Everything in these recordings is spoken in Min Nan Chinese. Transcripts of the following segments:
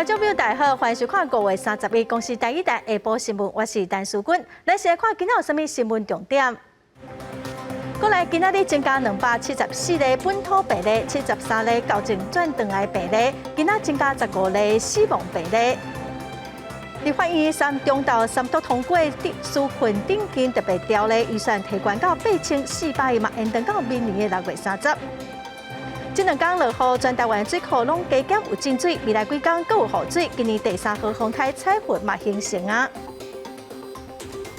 觀眾朋友大家好，歡迎收看5月31公視台語台下晡新聞，我是陳淑君。來先看今仔有啥物新聞重點。國內今仔日增加274例本土病例，73例校正轉轉來病例，今仔增加15例死亡病例。立法院三中晝三讀通過的紓困振興特別條例，預算提懸到8400億嘛，延長到明年的6月30。這兩工落雨，全台灣水庫攏加減有進水，未來幾工閣有雨水，今年第三號風颱彩雲嘛形成啊。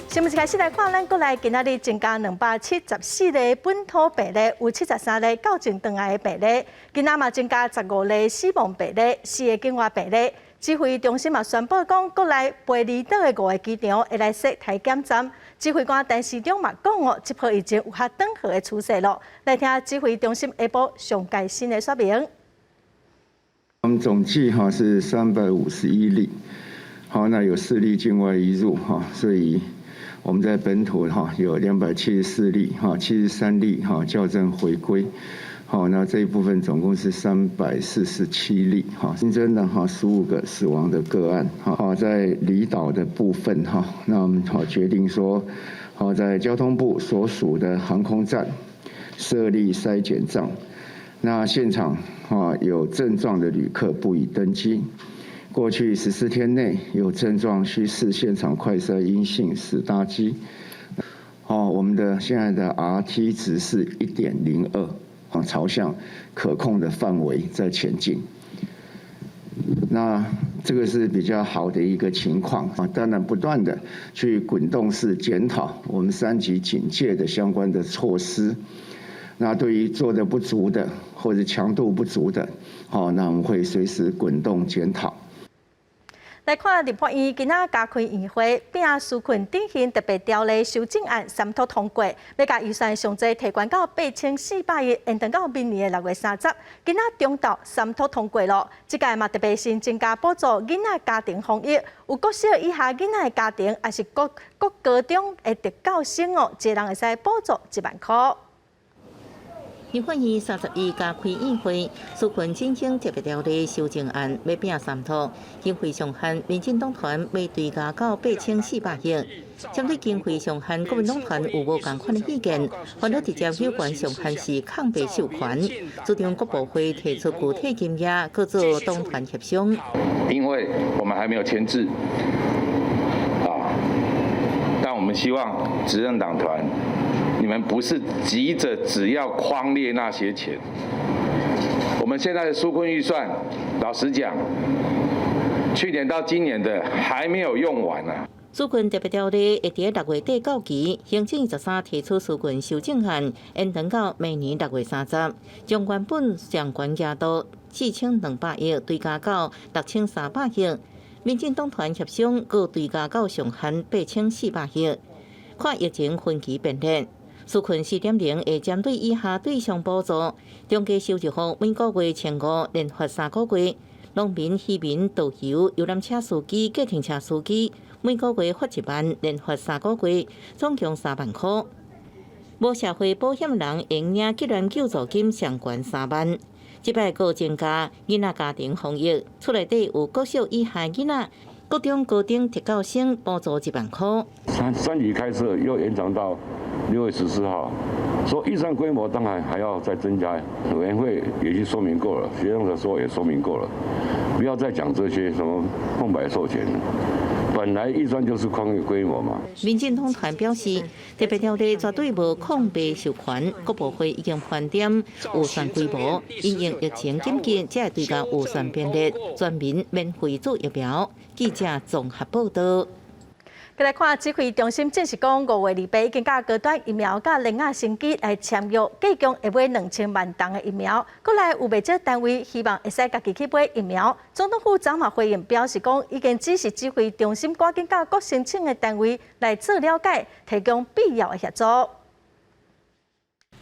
新聞一開始來看，咱國內今仔日增加274例本土病例，有73例校正轉來的病例。今仔嘛增加15例死亡病例，四个境外病例。指揮中心嘛宣布講，國內培里島的五个機場會來設篩檢站。指揮官陳時中嘛講哦，這波疫情有較轉好的趨勢囉。來聽指揮中心下晡上蓋新的說明。我們總計哈是351例，好，那有四例境外移入哈，所以我們在本土哈有274例哈，73例哈校正回歸。好，那這一部分總共是347例，哈，新增的哈15個死亡的個案，哈，在離島的部分，哈，那我們好決定說，好在交通部所屬的航空站設立篩檢站，那現場哈有症狀的旅客不予登機，過去14天內有症狀須示現場快篩陰性始搭機。哦，我們的現在的 RT 值是1.02。朝向可控的範圍在前進，那這個是比較好的一個情況啊。當然，不斷的去滾動式檢討我們三級警戒的相關的措施。那對於做得不足的或者強度不足的，好，那我們會隨時滾動檢討。來看立法院今仔加開院會，拼紓困振興特別條例修正案三讀通過，欲共預算上濟提懸到8400億，延長到明年的6月30。今仔中晝三讀通過囉，這屆嘛特別新增加補助囡仔家庭防疫，有國小以下囡仔的家庭，抑是國國高中的特教生哦，一个人會使補助1萬箍。立法院31加開院會，紓困振興特別條例修正案欲拼三讀，經費上限，民進黨團欲追加到8400億。針對經費上限，國民黨團有無仝款的意見，煩惱直接有關上限是空白授權，主張國部會提出具體金額，閣做黨團協商。因為我們還沒有簽字啊，但我們希望執政黨團，你們不是急着只要匡列那些錢，我們現在的紓困預算，老實講，去年到今年的還沒有用完呢。紓困特別條例會佇6月底到期，行政院13提出紓困修正案，延長到明年6月30，將原本上懸額度4200億追加到6300億。民進黨團協商，閣追加到上限8400億。看疫情分期變熱。紓困4.0會針對以下對象補助：中低收入戶每個月1500，連發3個月；農民、漁民、導遊、遊覽車司機、計程車司機，每個月發1萬，連發三個月，總共3萬箍。無社會保險人會領結業救助金上懸3萬。這擺閣增加囡仔家庭防疫，厝內底有國小以下囡仔，國中、高中特教生補助1萬箍。三級開設又延長到6月14號，所以預算規模當然還要再增加。委員會已經說明過了，協商的時候也說明過了，不要再講這些什麼空白授權。本來預算就是匡列規模嘛。民進黨團表示，特別條例絕對無空白授權，國部會已經盤點預算規模，因應疫情緊急，才會追加預算編列，全民免費注疫苗。記者綜合報道。來看指揮中心證實講，5月28已經佮高端疫苗佮聯亞生技來簽約，計共會買2000萬筒的疫苗。閣來有袂少單位希望會使家己去買疫苗。總統府昨嘛回應表示講，已經指示指揮中心趕緊佮各申請的單位來做了解，提供必要的協助。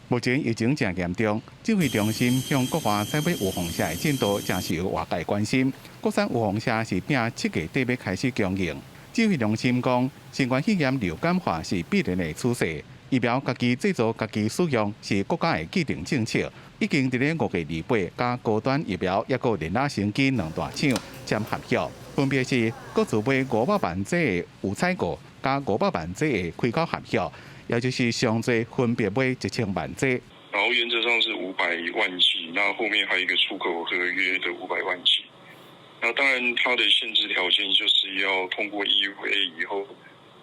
目前疫情誠嚴重，指揮中心向國外採買預防射的進度誠受外界關心。國產預防射是拼7月底欲開始供應。指揮中心講，新冠肺炎流感化是必然的趨勢，疫苗家己製造、家己使用是國家的既定政策，已經佇咧5月28佮高端疫苗抑閣聯亞生技兩大廠簽合約，分別是各自買500萬劑的預採購，佮500萬劑的開口合約，也就是上濟分別買1000萬劑。然後原則上是500萬劑，那後面還有一個出口合約的五百萬劑。那當然，它的限制條件就是要通過 EUA 以後，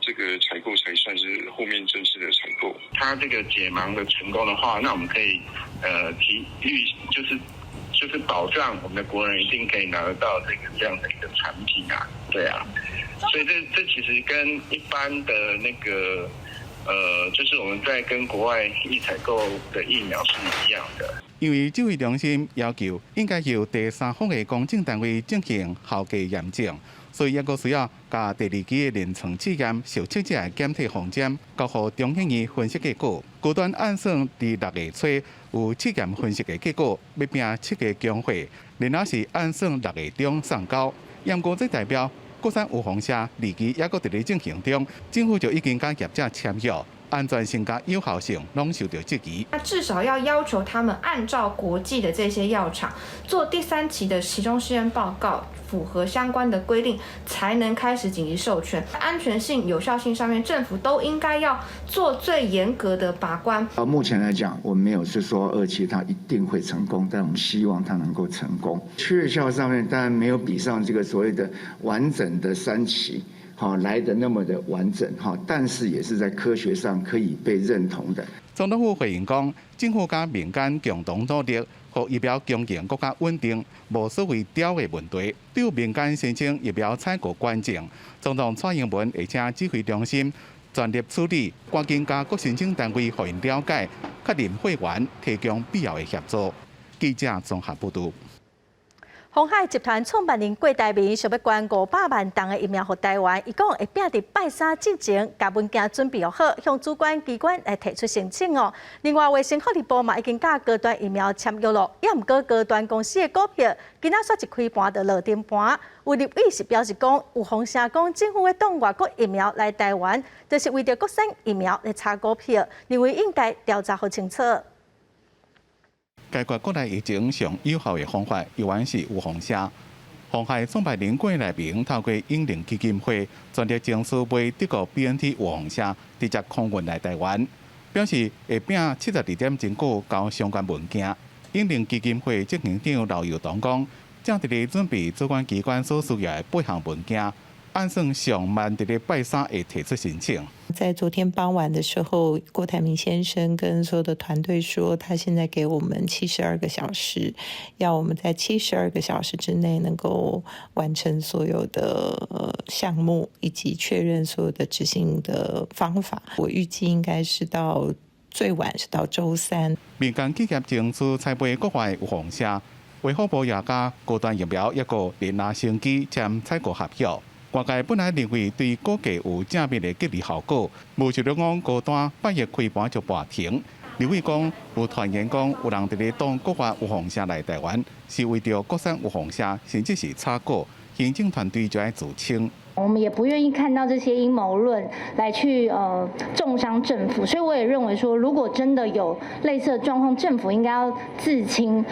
這個採購才算是後面正式的採購。它這個解盲的成功的話，那我們可以提預，就是保障我們的國人一定可以拿得到這個這樣的一個產品啊，對啊。所以這其實跟一般的那個，就是我們在跟國外預採購的疫苗是一樣的。因為指揮中心要求應該由第三方的公證單位進行效價驗證，所以猶閣需要共第二期的臨床試驗受測者的檢體封緘，交予中研院分析結果。高端按算佇6月初有試驗分析的結果，欲拼7月供貨，然後是按算6月中送交。毋過這代表國產預防射二期猶閣佇咧進行中，政府就已經佮業者簽約。安全性佮有效性攏受著質疑。那至少要要求他們按照國際的這些藥廠做第三期的期中試驗報告，符合相關的規定，才能開始緊急授權。安全性、有效性上面，政府都應該要做最嚴格的把關。啊，目前來講，我們沒有是說二期它一定會成功，但我們希望它能夠成功。確效上面當然沒有比上這個所謂的完整的三期。好來得那麼的完整哈，但是也是在科學上可以被認同的。總統府回應講，政府佮民間共同努力，予疫苗供應閣較穩定，無所謂刁的問題。對民間申請疫苗採購權證，總統蔡英文會請指揮中心全力處理，趕緊佮各申請單位予𪜶了解，確認會員，提供必要的協助。記者綜合報導。鴻海集團創辦人郭台銘想欲捐500萬筒的疫苗予台灣，伊講會拼佇拜三之前，共文件準備好，向主管機關來提出申請哦。另外，衛生福利部嘛已經佮高端疫苗簽約咯，猶毋過高端公司的股票今仔煞一開盤就落停盤。有立委是表示講，有風聲講政府欲擋外國疫苗來台灣，就是為著國產疫苗來炒股票，認為應該調查予清楚。解決國內疫情上有效的方法，猶原是預防射。鴻海創辦人郭台銘透過永齡基金會全力爭取買德國 BNT 預防射，直接空運來台灣，表示會拼72點鐘內交相關文件。永齡基金會執行長劉幼彤講，正佇咧準備主管機關所需要的八項文件，按算上慢佇咧拜三會提出申請。在昨天傍晚的時候，郭台銘先生跟所有的團隊說，他現在給我們七十二個小時，要我們在七十二個小時之內能夠完成所有的項目，以及確認所有的執行的方法。我預計應該是到最晚是到週三。民間企業爭取採買國外預防射，衛福部也佮高端疫苗抑閣聯亞生技簽採購合約。外界本來認為對股價有正面的激勵效果，無想著講高端拜一開盤就跌停。立委講有傳言講有人佇咧擋國外預防射來台灣，是為著國產預防射，甚至是炒股，行政團隊就愛自清。我們也不願意看到這些陰謀論來去中傷政府，所以我也認為說，如果真的有類似的狀況，政府應該要自清，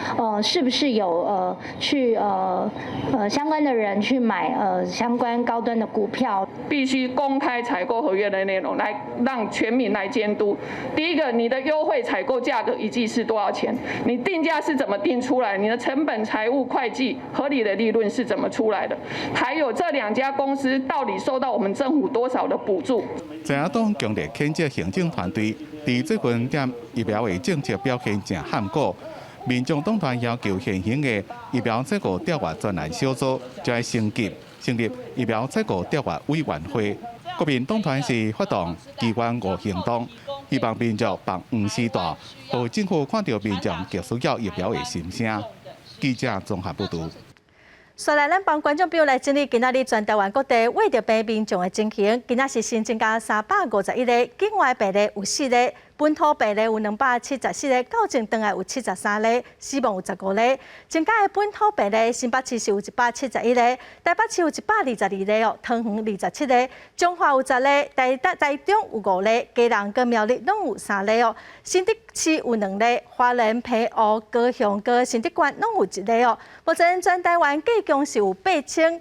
是不是有去相關的人去買相關高端的股票？必須公開採購合約的內容，來讓全民來監督。第一個，你的優惠採購價格一劑是多少錢？你定價是怎麼定出來？你的成本、財務、會計合理的利潤是怎麼出來的？還有這兩家公司到底受到我們政府多少的補助？在野黨強烈譴責行政團隊佇最近點疫苗的政策表現誠罕過，民眾黨團要求現行的疫苗採購調閱專案小組就愛升級，成立疫苗採購調閱委員會。國民黨團是發動機關五行動，希望民眾放黃絲帶，予政府看著民眾極需要疫苗的心聲。記者綜合報導。紲來，咱幫觀眾朋友來整理今仔日全台灣各地穢著病民眾的情形。今仔是新增加351個，境外病例有四個，本土病例有274个，校正轉來有73例，死亡有15例。增加的本土病例，新北市是有171个，台北市有122个哦，桃園27个，彰化有10个，台北、台中有5个，基隆佮苗栗攏有3例哦，新竹市有2例，花蓮、澎湖、高雄、佮新竹縣攏有1例哦。目前全台灣計共是有8511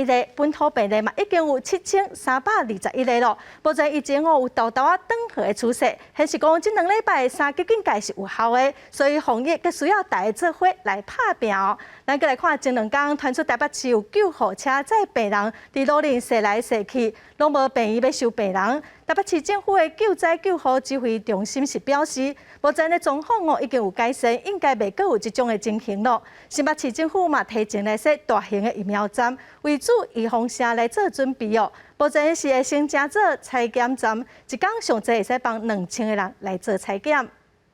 个本土病例嘛，已經有7321个囉。目前疫情哦有沓沓仔轉好的趨勢，顯示講這兩禮拜三級警戒是有效的，所以防疫閣需要大家做伙來拍拚哦。咱閣來看前兩工傳出台北市有救護車載病人佇路頂踅來踅去，攏無病院欲收病人。台北市政府的救災救護指揮中心是表示，目前的狀況哦已經有改善，應該袂閣有這種的情形囉。新北市政府嘛提前來設大型的疫苗站，為注預防射來做準備哦。目前是會先加做採檢站，一工上濟會使幫2000個人來做採檢。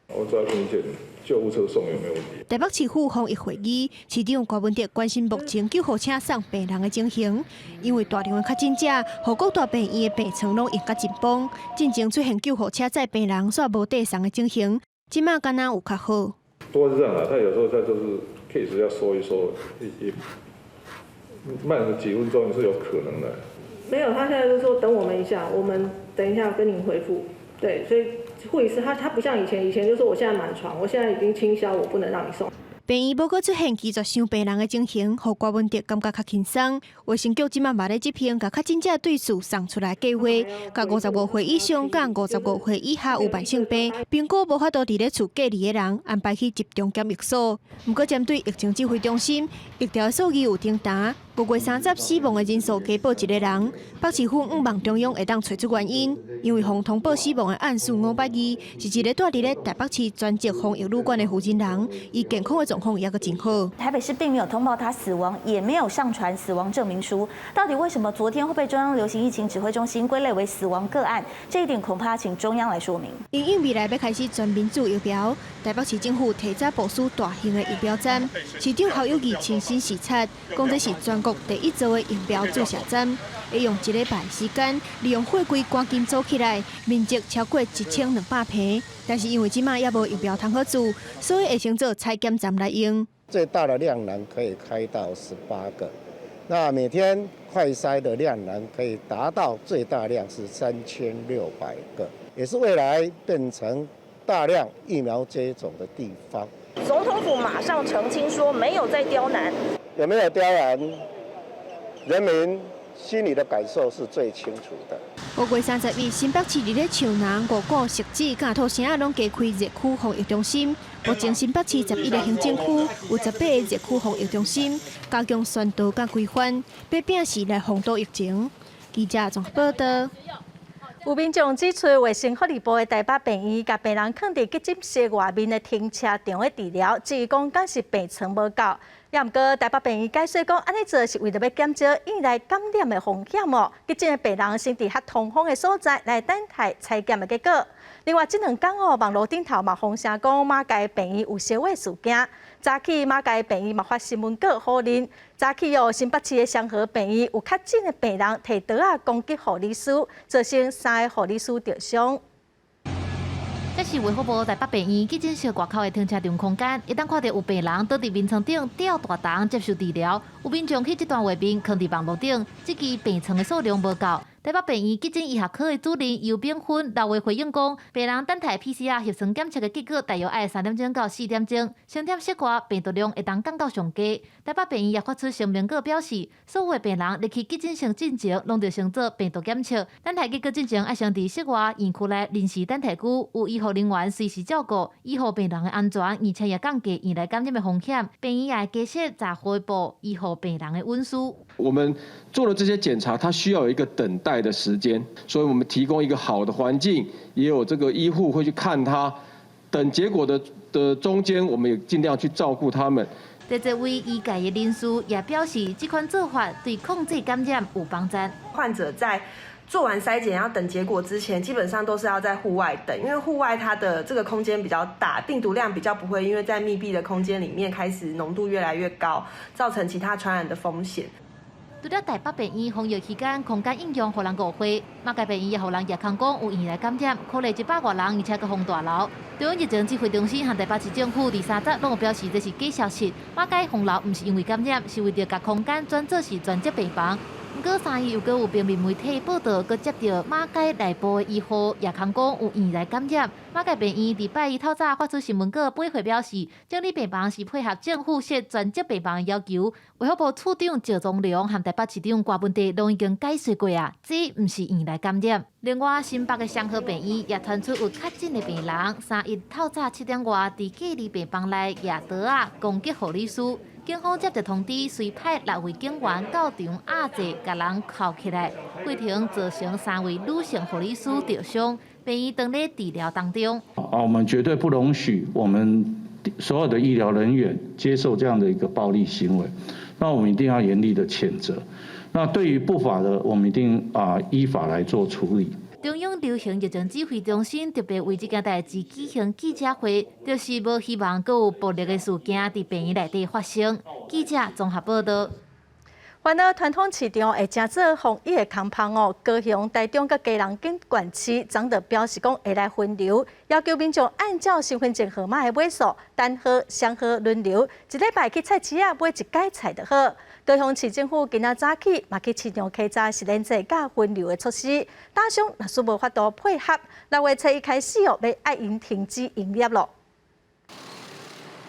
我再問一下，救護車送有沒有問題？台北市府防疫會議，市長柯文哲關心目前救護車送病人的情形，因為大量的確診者，予各大病院的病床攏用甲緊繃，進前出現救護車載病人煞無地送的情形，這馬敢若有較好。多是這樣啦，他有時候他就是 case 要收一收，一慢個幾分鐘也是有可能的。沒有，他現在就說等我們一下，我們等一下跟您回覆。對，所以護理師他不像以前，以前就說我現在滿床，我現在已經清消，我不能讓你送。病院無閣出現拒絕收病人的情形，予柯文哲感覺較輕鬆。衛生局這馬嘛咧執行，共確診者對厝送出來計劃，共55歲以上佮55歲以下有慢性病、評估無法度佇咧厝隔離的人，安排去集中檢疫所。毋過針對疫情指揮中心，疫調數字有停彈，5月30死亡的人數加報一個人。北市府向望中央會當揣出原因，因為予通報死亡的案數502，是一个蹛佇咧台北市專職防疫旅館的負責人，伊健康的狀況也閣真好。台北市並沒有通報他死亡，也沒有上傳死亡證明書。到底為什麼昨天會被中央流行疫情指揮中心歸類為死亡個案？這一點恐怕請中央來說明。因應未來欲開始全民注疫苗，台北市政府提早部署大型的疫苗站，市長侯友宜親身視察，講這是全國第一座的疫苗注射站，會用一禮拜時間，利用貨櫃趕緊組起來，面積超過1200坪。但是因為這馬猶無疫苗通好注，所以會先做採檢站來用。最大的量能可以開到18個，那每天快篩的量能可以達到最大量是3600個，也是未來變成大量疫苗接種的地方。總統府馬上澄清說沒有在刁難，有沒有刁難？人民心裡的感受是最清楚的。5月31，新北市佇咧樹林、五股、汐止、佮土城仔攏加開熱區防疫中心。目前新北市11個行政區有18個熱區防疫中心，加強宣導佮規範，欲摒死來防堵疫情。記者綜合報道。有民眾指出，衛生福利部的台北病院共病人囥佇急診室外面的停車場咧治療，質疑講敢是病床無夠。也毋過台北病院解釋講，按呢做是為著欲減少院內感染的風險哦。急診的病人先佇較通風的所在來等待採檢的結果。另外，這兩工哦，網路頂頭嘛風聲講馬偕病院有燒火事件。早起馬偕病院嘛發新聞稿否認。早起哦，新北市的雙和病院有確診的病人提刀仔攻擊護理師，造成三个護理師著傷。這是衛福部台北病院急診室外口的停車場空間，會當看著有病人倒佇眠床頂吊大腸接受治療。有民眾去這段畫面囥佇網路頂，這支病床的數量無夠。台北病院急診醫學科的主任游炳芬六月回應講，病人等待 PCR 核酸檢測的結果大約愛3點鐘到4點鐘，先踮室外病毒量會當降到上低。台北病院也發出聲明稿表示，所有的病人入去急診室進前，攏著先做病毒檢測，等待結果進前愛先佇室外院區內臨時等待區，有醫護人員隨時照顧，以護病人的安全，而且也降低院內感染的風險。病院也會加設雜貨部，以護病人的隱私。我們做了這些檢查，它需要有一個等待的時間，所以我們提供一個好的環境，也有這個醫護會去看他，等結果的中間，我們也盡量去照顧他們。這位醫界的人士也表示，這款做法對控制感染有幫助。患者在做完篩檢要等結果之前，基本上都是要在戶外等，因為戶外它的這個空間比較大，病毒量比較不會因為在密閉的空間裡面開始濃度越來越高，造成其他傳染的風險。除了台北病院防疫期間空間應用予人誤會，馬偕病院也予人蜈空講有院內感染，可能100外人，而且閣封大樓。中央疫情指揮中心和台北市政府佇30攏有表示這是假消息，馬偕封樓毋是因為感染，是為著共空間轉做是專責病房。毋過三一又閣有平面媒體報導，閣接著馬偕內部的醫護蜈空講有院內感染。馬偕病院佇拜一透早發出新聞稿，回表示，整理病房是配合政府設專責病房的要求。衛福部處長趙宗龍和台北市長柯文哲攏已經解釋過啊，這毋是院內感染。另外，新北的雙和病院也傳出有確診的病人，三一透早7點外佇隔離病房內舉刀仔攻擊護理師。警方接到通知，隨派六位警員到場壓制，共人銬起來，過程造成三位女性護理師著傷，病院當咧治療當中。啊，我們絕對不容許我們所有的醫療人員接受這樣的一個暴力行為，那我們一定要嚴厲的譴責。那對於不法的，我們一定依法來做處理。中央流行疫情指揮中心特別為這件代誌舉行記者會，就是無希望閣有暴力的事件佇病院內底發生。記者綜合報導。原來傳統市場會成做防疫的空縫哦。高雄、台中佮基隆等縣市昨就表示講會來分流，要求民眾按照身份證號碼的尾數、單號、雙號輪流，一禮拜去菜市仔買一改菜就好。高雄市政府今仔早起嘛去市場稽查實聯制佮分流的措施，打商若是無法度配合，6月初一開始哦，欲愛𪜶停止營業囉。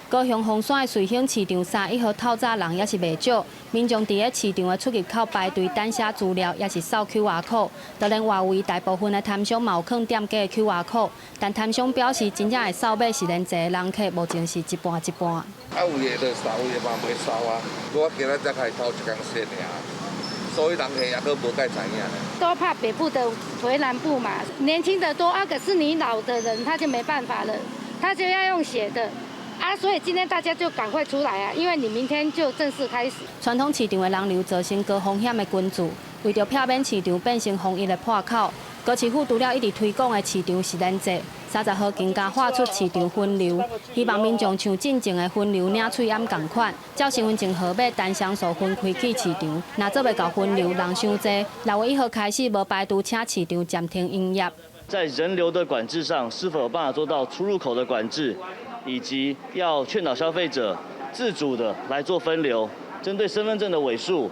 高雄鳳山的瑞興市場31號透早人猶是袂少，民眾佇咧市場的出入口排隊等寫資料，抑是掃 QR code。當然外圍大部分的攤商嘛有囥店家的 QR code，但攤商表示真正會掃碼實聯制的人客目前是一半一半。啊，有的就掃，有的嘛袂掃啊。我今仔才開頭一工先爾，所以人客也閣無蓋知影。都怕北部的回南部嘛，年輕的多啊，可是你老的人他就沒辦法了，他就要用寫的。啊，所以今天大家就趕快出來啊，因為你明天就正式開始。傳統市場的人流造成高風險的群聚，為著避免市場變成防疫的破口，高市府除了一直推廣的市場實聯制，30號更加劃出市場分流，希望民眾像進前的分流領喙罨仝款，照身份證號碼單雙數分開去市場。若做袂到分流，人傷濟，6月1號開始無排除請市場暫停營業。在人流的管制上，是否有辦法做到出入口的管制？以及要勸導消費者自主的來做分流，針對身份證的尾數，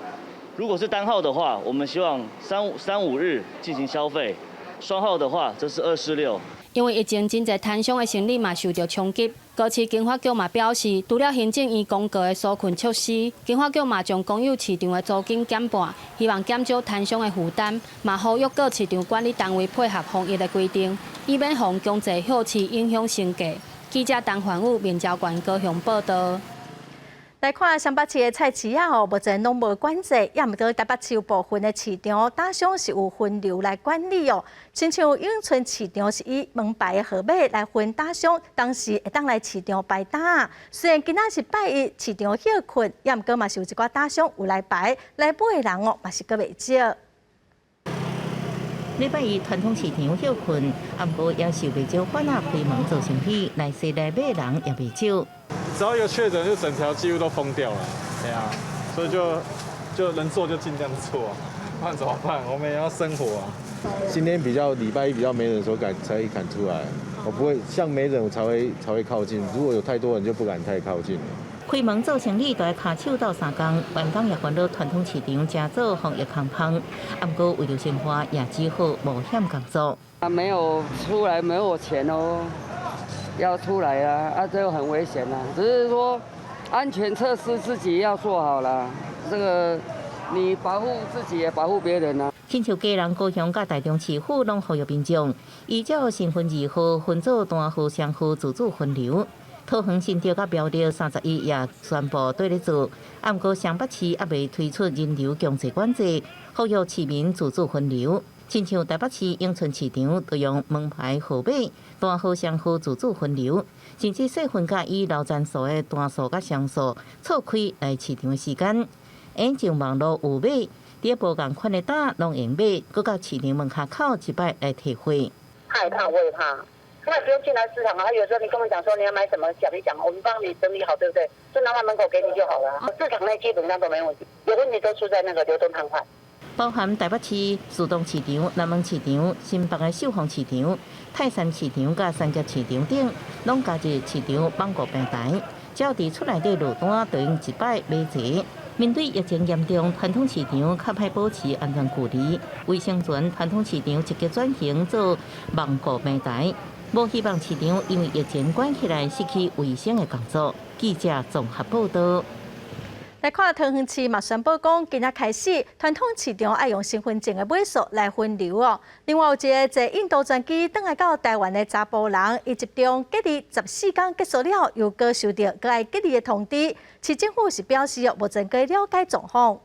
如果是單號的話，我們希望3、5日進行消費；雙號的話，則是2、4、6。因為疫情，真濟攤商的生意嘛受著衝擊。高市經發局嘛表示，除了行政院公告的紓困措施，經發局嘛將公有市場的租金減半，希望減少攤商的負擔，嘛呼籲各市場管理單位配合防疫的規定，以免予強制歇市影響生計。記者陳凡武、面交縣高雄報導。來看雙北市的菜市仔哦，目前攏無管制，也毋過台北市有部分的市場，打商是有分流來管理哦。親像永春市場是以門牌的號碼來分打商，當時會當來市場排擔。雖然今仔是拜一，市場歇睏，也毋過嘛是有一寡打商有來排，來買的人哦嘛是閣袂少。禮拜一傳統市場歇睏，毋過也是袂少販仔開門做生意，來踅來買人也袂少。只要一個確診，就整條幾乎都封掉了，對啊，所以就能做就盡量做，不然怎麼辦？我們也要生活啊。今天比較禮拜一比較沒人的時候敢才敢出來，我不會像沒人我才會靠近，如果有太多人就不敢太靠近了。開門做生意，都愛跤手鬥相共，員工也煩惱傳統市場成做防疫空縫，毋過為著生活也只好冒險工作。啊，沒有出來沒有錢哦，要出來啊，啊，這個很危險啊。只是說安全措施自己要做好了，這個你保護自己也保護別人啊。親像基隆、高雄佮台中市府攏呼籲民眾依照身份證號分做單號、雙號自主分流。桃園新竹佮苗栗31也宣布綴咧做，毋過雙北市猶未推出人流強制管制，呼籲市民自主分流。親像台北市永春市場就用門牌號碼、單號、雙號自主分流，甚至細分佮以樓層數的單數佮雙數錯開來市場的時間。沿上網路有買，佇無仝款的擔攏會用買，閣到市場門跤口一擺來提貨。害怕歸怕，那不用進來市場啊。有時候你跟我們講說你要買什麼，講一講，我們幫你整理好，對不對？就拿到門口給你就好了。市場內基本上都沒問題，有問題都出在那個流動攤販。包含台北市士東市場、南門市場、新北的秀峰市場、泰山市場佮三峽市場等，攏加入市場網購平台。只要佇厝內底落單，就用一擺買齊。面對疫情嚴重，傳統市場較歹保持安全距離。衛生全傳統市場積極轉型做網購平台，無希望市場因為疫情關起來失去維生的工作。記者綜合報道。來看桃園市嘛宣布講，今仔開始傳統市場愛用身份證的尾數來分流哦。另外有一个坐印度專機轉來到台灣的查埔人，伊集中隔離14天結束了，又閣收到閣愛隔離的通知。市政府是表示哦，目前閣了解狀況。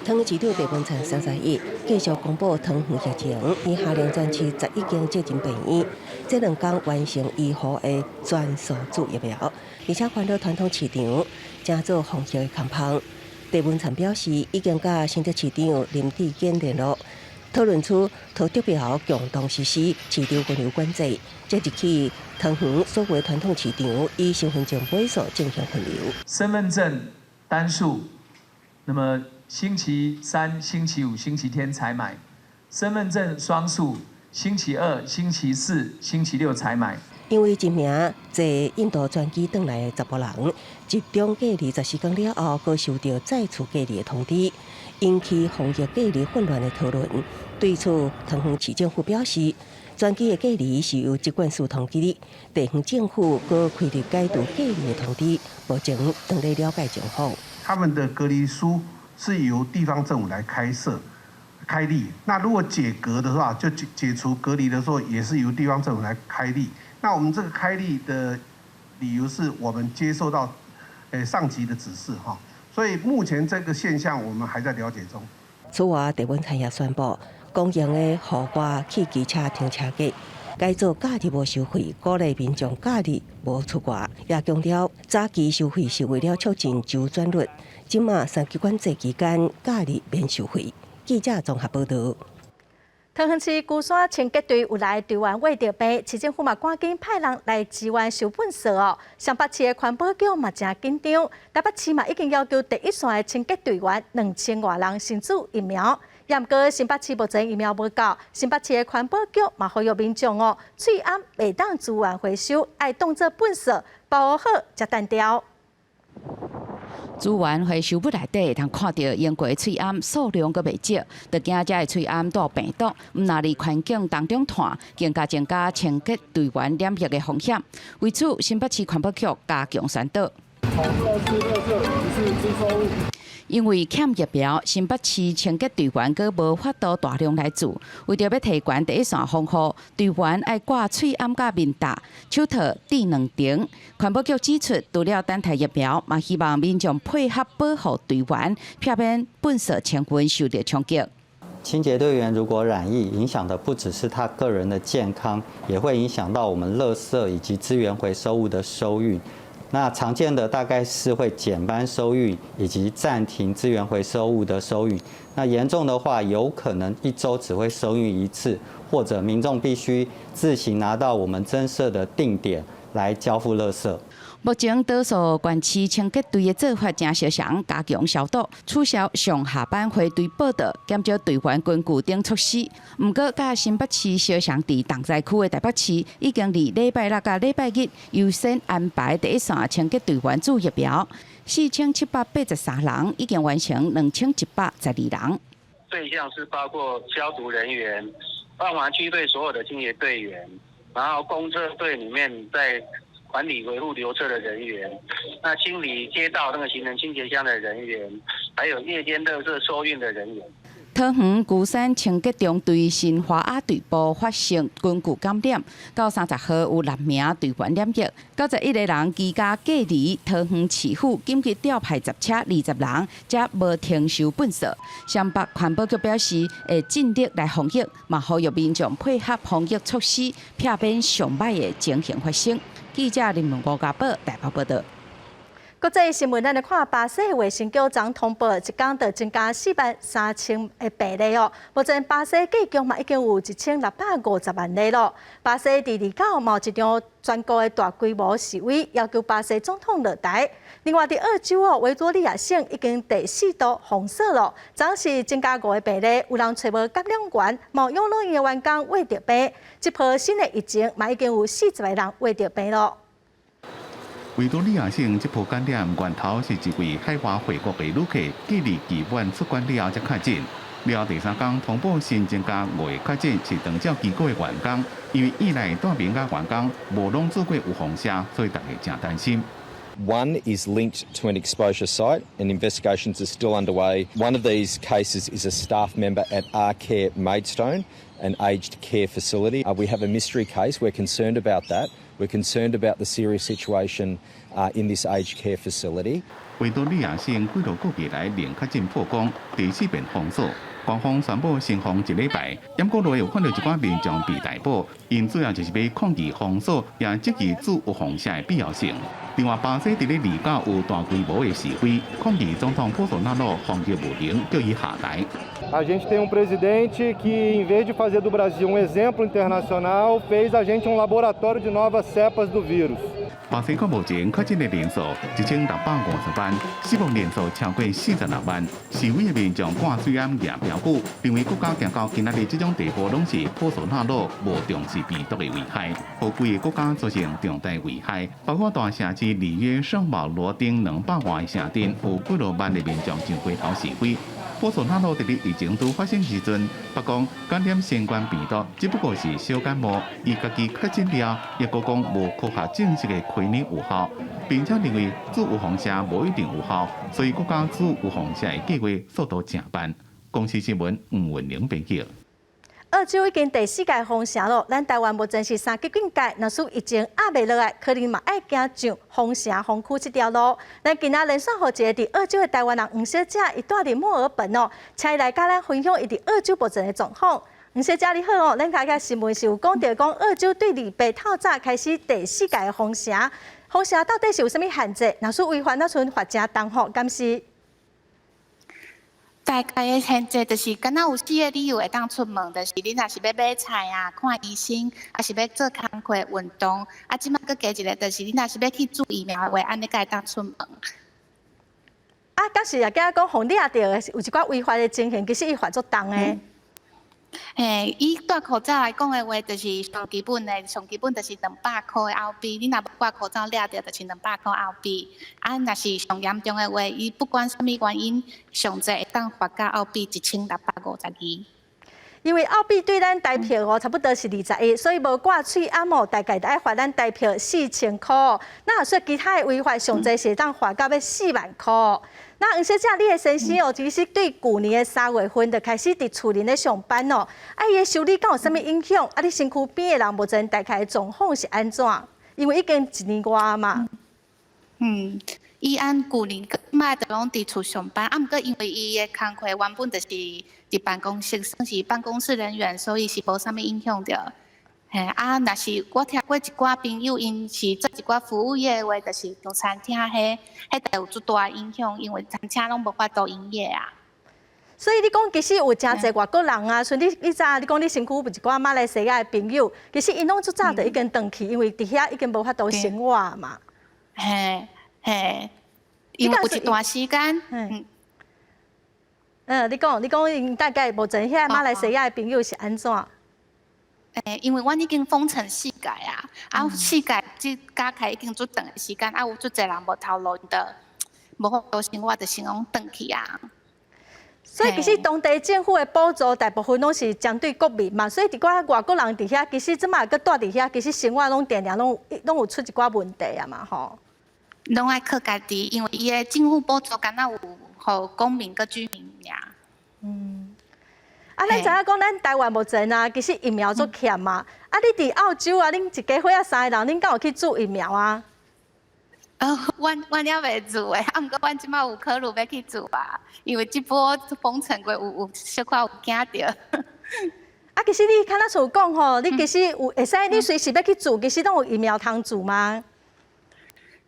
桃園市長鄭文燦31繼續公布桃園疫情，伊下令全市11間精神病院，這兩工完成醫護的全數注疫苗，而且環繞傳統市場正做防疫的工作。鄭文燦表示，已經佮新竹市長林智堅聯絡，討論出桃竹苗共同實施市場分流管制，即日起桃園所有傳統市場以身份證尾數進行分流。身份證單數，那麼星期三、星期五、星期天採買；身份證雙數，星期二、星期四、星期六採買。因為一名坐印度專機轉來的查埔人，集中隔離14天了後，閣收到再次隔離的通知，引起防疫隔離混亂的討論。對此，桃園市政府表示，專機的隔離是由疾管署通知的，地方政府閣開立解除隔離的通知，目前正咧了解情況。他們的隔離書是由地方政府來開設、開立。那如果解隔的話，就解除隔離的時候，也是由地方政府來開立。那我們這個開立的理由是我們接受到上級的指示哈，所以目前這個現象我們還在了解中。此外，鄭文燦也宣布，公營的戶外汽機車停車格改做假日無收費，鼓勵民眾假日無出外，也強調早期收費是為了促進周轉率。這馬三級管制期間，假日免收費。記者綜合報道。桃園市龜山清潔隊有來隊員穢著病，市政府嘛趕緊派人來支援收糞掃哦。雙北市的環保局嘛誠緊張，台北市嘛已經要求第一線的清潔隊員2000外人先注疫苗。毋過新北市目前疫苗無夠，新北市的環保局嘛呼籲民眾哦，喙罨袂當資源回收，愛當做糞掃包好才擲掉。資源回收物內底會通看著用過的喙罨數量閣袂少，就驚這个喙罨帶病毒，毋若佇環境當中湠，更加增加清潔隊員染疫的風險。為此，新北市環保局加強宣導。因為欠疫苗，新北市清潔隊員閣無法度大量來注。為著欲提懸第一線防護，隊員愛掛喙罨佮面罩、手套、戴兩層。環保局指出，除了等待疫苗，嘛希望民眾配合保護隊員，避免糞掃清運受著衝擊。清潔隊員如果染疫，影響的不只是他個人的健康，也會影響到我們垃圾以及資源回收物的收運。那常見的大概是會減班收運，以及暫停資源回收物的收運。那嚴重的話，有可能一周只會收運一次，或者民眾必須自行拿到我們增設的定點來交付垃圾。目前多數縣市清潔隊的做法誠相像，加強消毒、取消上下班回隊報到、減少隊員軍具等措施。毋過，佮新北市相像，佇重災區的台北市，已經佇禮拜六佮禮拜日優先安排第一線清潔隊員注疫苗，4783人已經完成2112人。對象是包括消毒人員、萬華區隊所有的清潔隊員，然後公車隊裡面在管理維護流車的人員，那清理街道那個行人清潔箱的人員，還有夜間垃圾收運的人員。桃園龜山清潔中隊新華亞隊部發生群聚感染，到30號有六名隊員染疫，91個人居家隔離。桃園市府緊急調派10車20人，才無停收糞掃。雙北環保局表示，會盡力來防疫，嘛呼籲民眾配合防疫措施，避免上歹的情形發生。記者林文國家寶台北報道。國際新聞，咱來看巴西衛生局長通報，一工就增加4萬3千個病例哦。目前巴西計共嘛已經有1650萬例咯。巴西佇29嘛有一場全國的大規模示威，要求巴西總統落台。另外，佇澳洲哦，維多利亞省已經第四度封鎖咯，昨是增加五個病例，有人揣無感染源，嘛有養老院的員工罹著病。這波新的疫情嘛已經有40個人罹著病咯。維多利亞省這波感染源頭是一位海外回國的旅客，隔離期滿出關了後才確診。了後第三工通報新增加五個確診是長照機構的員工，因為院內住民佮員工無攏做過有放射，所以大家誠擔心。 One is linked to an exposure site and investigations are still underway. One of these cases is a staff member at Arcare Maidstone, an aged care facility. We have a mystery case. We're concerned about that. We're concerned about the serious situation in this aged care facility. 維多利亞省幾落個月來零確診破功，第四遍封鎖。官方宣布先封一禮拜，毋過落有看到一寡民眾被逮捕，𪜶主要就是欲抗議封鎖，也質疑注預防射的必要性。另外，巴西佇咧29有大規模的示威，抗議總統波索納羅防疫無能，叫伊下台。 A gente tem um presidente que, em vez de fazer do Brasil um exemplo internacional, fez a gente um laboratório de novas cepas do vírus. 巴西國目前確診的人數1650萬，死亡人數超過46萬。示威的民眾掛水頷舉標語，認為國家行到今仔日這種地步，攏是波索納羅無重視病毒的危害，予規个國家造成重大危害。包括大城市里約、聖保羅等200外個城鎮，有幾落萬的民眾上街頭示威。波索納羅佇咧疫情拄發生時陣，捌講感染新冠病毒只不過是小感冒，伊家己確診了，也閣講無科學證實的開呢有效，並且認為注預防射無一定有效，所以國家注預防射的計劃速度誠慢。公視新聞吳文玲編輯。澳洲已經第四屆封城咯，咱台灣目前是三級警戒，若是疫情壓袂落來，可能嘛愛行上封城封區這條路。咱今仔連線予一個佇澳洲的台灣人黃小姐，伊住佇墨爾本哦，請伊來佮咱分享伊佇澳洲目前的狀況。黃小姐你好哦，咱剛才新聞是有講著講澳洲對禮拜透早開始第四屆的封城，封城到底是有啥物限制？若是違反，若賰罰誠重吼，敢是？大概的限制就是，敢若有四个理由會當出門，就是你若是欲買菜啊、看醫生，抑是欲做工課、運動，啊，這擺閣加一个，就是你若是欲去注疫苗的話，按呢才會當出門。啊，敢是也驚講，予掠著的有一寡違法的情形，其實伊罰足重的。嘿，以戴口罩來講的話，就是上基本的，上基本就是200箍的澳幣。你若無掛口罩掠著，就是兩百箍澳幣。啊，若是上嚴重的話，伊不管啥物原因，上濟會當罰到澳幣1652。因為澳幣對咱台幣哦，差不多是21，所以無掛喙罨哦，大概著愛罰咱台幣4000箍。那說其他的違法，上濟是會當罰到欲4萬箍。那黃小姐，你的先生哦，其實對舊年的3月份就開始佇厝裡咧上班哦。啊，伊的收入敢有啥物影響？啊，你身軀邊的人目前大概狀況是按怎？因為已經一年外嘛。嗯，伊按舊年擺就攏佇厝上班，啊，毋過因為伊的工課原本就是佇辦公室，算是辦公室人員，所以是無啥物影響著。嘿，啊，若是我聽過一寡朋友，𪜶是做一寡服務業的話，就是做餐廳彼，彼就有足大影響，因為餐廳攏無法度營業啊。所以你講其實有誠濟外國人啊，像你你知你講你身軀有一寡馬來西亞的朋友，其實𪜶攏足早就已經轉去，因為佇遐已經無法度生活嘛。嘿，嘿，因為有一段時間，嗯，嗯，你講，你講，𪜶大概目前遐馬來西亞的朋友是按怎？欸，因為阮已經封城四屆啊，啊四屆這加起來已經足長的時間，啊有足濟人無頭路的，無法度生活，就先攏轉去啊。所以其實當地政府的補助大部分攏是針對國民嘛，所以佇寡外國人佇遐，其實這馬閣蹛佇遐，其實生活攏定定攏有出一寡問題啊嘛吼。攏愛靠家己，因為伊的政府補助敢若有予公民佮居民爾。啊，咱知影講，咱台灣目前啊，其實疫苗足欠嘛。啊，你佇澳洲啊，恁一家伙仔三个人，恁敢有去注疫苗啊？阮猶未注的，啊，毋過阮這馬有考慮欲去注啊，因為這波封城過有小可有驚著。啊，其實你敢若像講吼，你其實有會使，你隨時欲去注，其實攏有疫苗通注嗎？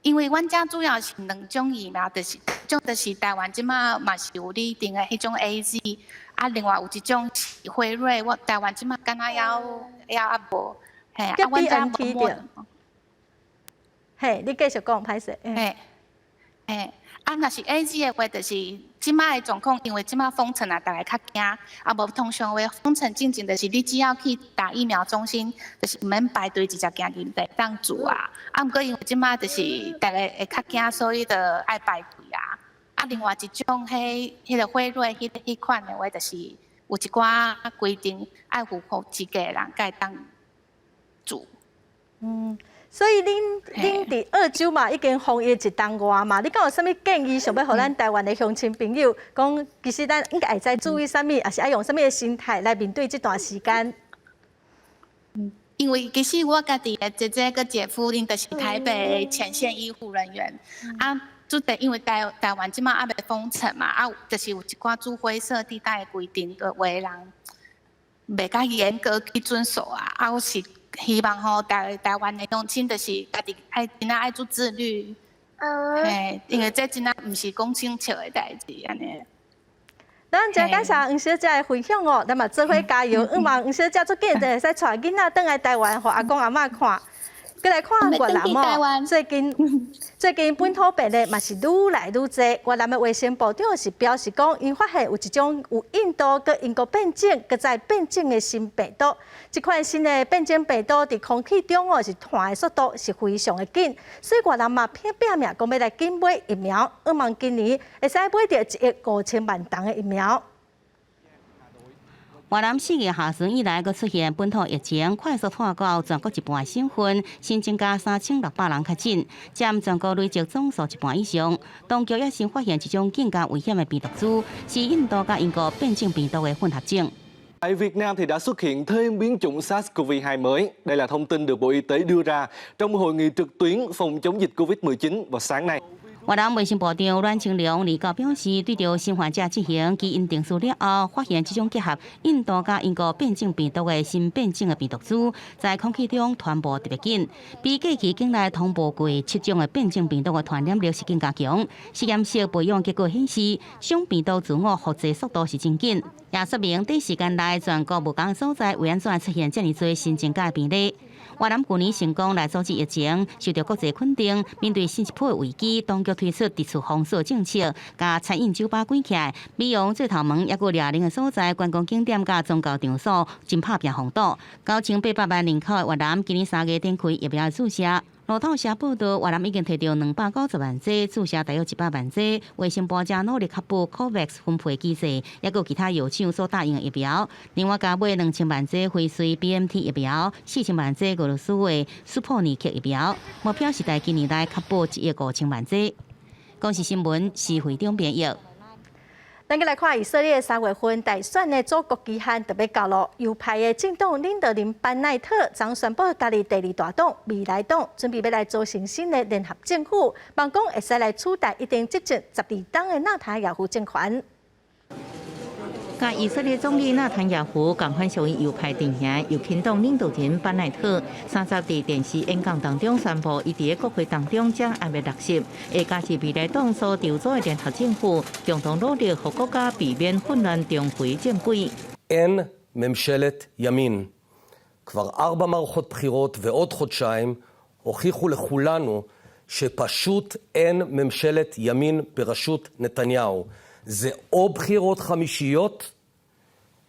因為阮遮主要是兩種疫苗，就是種就是台灣這馬嘛是有擬定的彼種 AZ，啊，另外有一種是輝瑞，我台灣這馬敢若猶猶猶無，嘿，啊，阮遮無。嘿，你繼續講，歹勢。嘿，嘿，啊，若是 AZ 的話，就是這馬的狀況，因為這馬封城啊，逐家較驚，啊，無通常話封城進前，就是你只要去打疫苗中心，就是毋免排隊，直接行入來當注啊。啊，毋過因為這馬就是逐家會較驚，所以就愛排隊啊。啊，另外一種，彼彼個輝瑞，彼彼款的話，就是有一寡規定，愛符合資格的人才會當注。嗯。所以恁恁佇澳洲嘛已經防疫一冬外嘛，你敢有啥物建議想欲予咱台灣的鄉親朋友講，其實咱應該會使注意啥物，抑是愛用啥物的心態來面對這段時間？因為其實我家己的姐姐佮姐夫，𪜶就是台北前線醫護人員，啊，就得因為台台灣這馬猶未封城嘛，啊，就是有一寡做灰色地帶的規定的話，人袂較嚴格去遵守啊，啊，我是希望吼台台灣的鄉親就是家己愛真正愛做自律，嘿，因為這真正毋是講清笑的代誌按呢。咱真感謝黃小姐的分享哦，咱嘛做伙加油，希望黃小姐足緊就會使帶囡仔轉來台灣，予阿公阿嬤看。閣來看越南哦，最近最近本土病例嘛是愈來愈濟。越南的衛生部長是表示講，𪜶發現有一種有印度佮英國變種、閣再變種的新病毒。這款新的變種病毒佇空氣中哦是傳的速度是非常的緊，所以越南嘛拼拼命講欲來緊買疫苗，希望今年會使買著1億5千萬筒的疫苗。越南4月下旬以來，閣出現本土疫情，快速拖到全國一半省份，新增加3600人確診，佔全國累積總數一半以上。當局也新發現一種更加危險的病毒株，是印度佮英國變種病毒的混合種。 Tại Việt Nam thì đã xuất hiện thêm biến chủng SARS-CoV-2 mới. Đây là thông tin được Bộ Y tế đưa ra trong hội nghị trực tuyến phòng chống dịch COVID-19 vào sáng nay. 越南衛生部長阮清良二九表示，對著新患者進行基因定序了後，發現這種結合印度佮英國變種病毒的新變種的病毒株，在空氣中傳播特別緊，比過去境內通報過七種的變種病毒的傳染力是更加強。實驗室培養結果顯示，這種病毒自我複製速度是真緊，也說明短時間內全國無仝所在會按怎出現這麼濟新增加的病例。越南去年成功來阻止疫情，受到國際肯定。面對新一波的危機，當局推出二次封鎖政策，共餐飲酒吧關起來，美容做頭毛，抑閣掠人的所在、觀光景點佮宗教場所，真拍拚封堵。9800萬人口的越南，今年3月展開疫苗注射。路透社報道，越南已經提著290萬劑注射，大約100萬劑。衛生部正努力確保 COVAX 分配機制，抑閣其他藥廠所答應的疫苗。另外，加買2000萬劑輝瑞 BNT 疫苗，4000萬劑俄羅斯的斯普尼克疫苗。目標是在今年內確保1億5千萬劑。公視新聞施會長編譯。咱閣來看以色列3月份大選的組閣期限就欲到囉，右派的政黨領導人班奈特昨宣布加入第二大黨未來黨，準備欲來組成新的聯合政府，望講會使來取代已經執政12冬的納坦雅胡政權。佮以色列總理納坦雅胡仝款屬於右派陣營，右傾黨領導人班奈特30佇電視演講當中宣布，伊佇國會當中將猶未落實，會加入未來黨所籌組的聯合政府，共同努力予國家避免混亂重回正軌。 אין ממשלת ימין. כבר ארבע מערכות בחירות ועוד חודשיים הוכיחו לכולנו שפשוט אין ממשלת ימין בראשות נתניהו. זה או בחירות חמישיות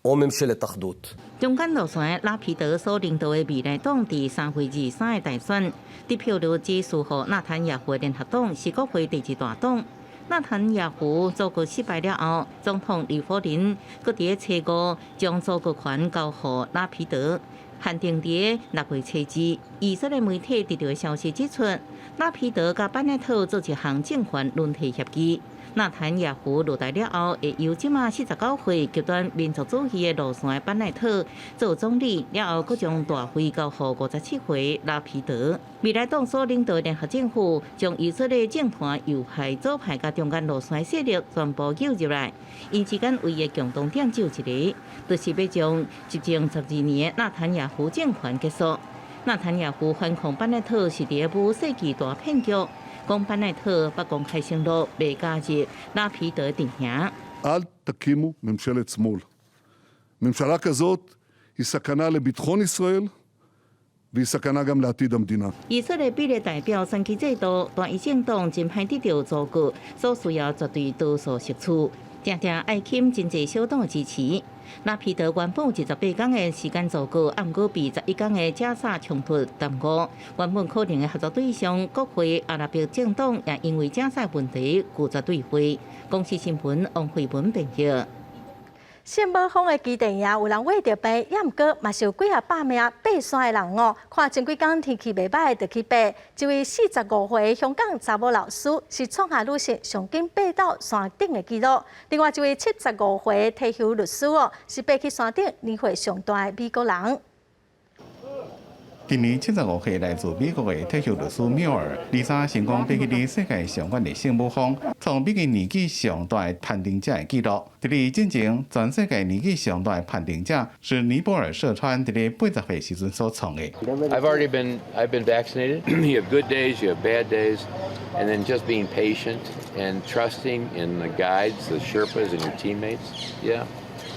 או ממשלת אחדות. 中間路線拉皮德所領導的未來黨佇3月23的大選，得票率只輸予納坦雅胡聯合黨，是國會第二大黨。納坦雅胡組閣失敗了後，總統里弗林閣佇咧初五將組閣權交予拉皮德，限定佇6月初二。以色列媒體得著的消息指出，拉皮德佮班奈特做一項政權輪替協議。納坦雅胡落台了後，會由這馬49歲極端民族主義的路線的班奈特做總理，了後閣將大位交予57歲拉皮德。未來黨所領導的聯合政府，將以色列政壇右派、左派佮中間路線勢力全部揪入來，𪜶之間唯一共同點只有一個，就是欲將執政12年的納坦雅胡政權結束。納坦雅胡反控班奈特是佇咧舞世紀大騙局。講班奈特不公開承諾袂加入拉皮德陣營。 אל תקימו ממשלת שמאל. ממשלה כזאת היא סכנה לביטחון ישראל והיא סכנה גם לעתיד המדינה. 以色列比例代表選舉制度，單一政黨真歹得著組閣，所需要絕對多數席次，定定愛欽真濟小黨支持。拉皮德原本有28天的時間組閣，啊，毋過被11天的加沙衝突耽誤。原本可能的合作對象國會阿拉伯政黨也因為加沙問題拒絕對話。公視新聞王慧文編譯。聖母峰的基地營有人穢著病，也毋過嘛是有幾仔百名爬山的人哦。看前幾工天氣袂䆀，就去爬。一位45歲香港查某老師是創下女性上緊爬到山頂的紀錄。另外一位75歲退休律師哦，是爬去山頂年歲上大的美國人。今年75歲來自美國的退休律師繆爾，23成功爬去世界上懸的聖母峰，創美國年紀上大的攀登者的紀錄。佇咧進前，全世界年紀上大的攀登者是尼泊爾社川佇咧80歲時陣所創的。 I've been vaccinated. You have good days, you have bad days, and then just being patient and trusting in the guides, the Sherpas, and your teammates.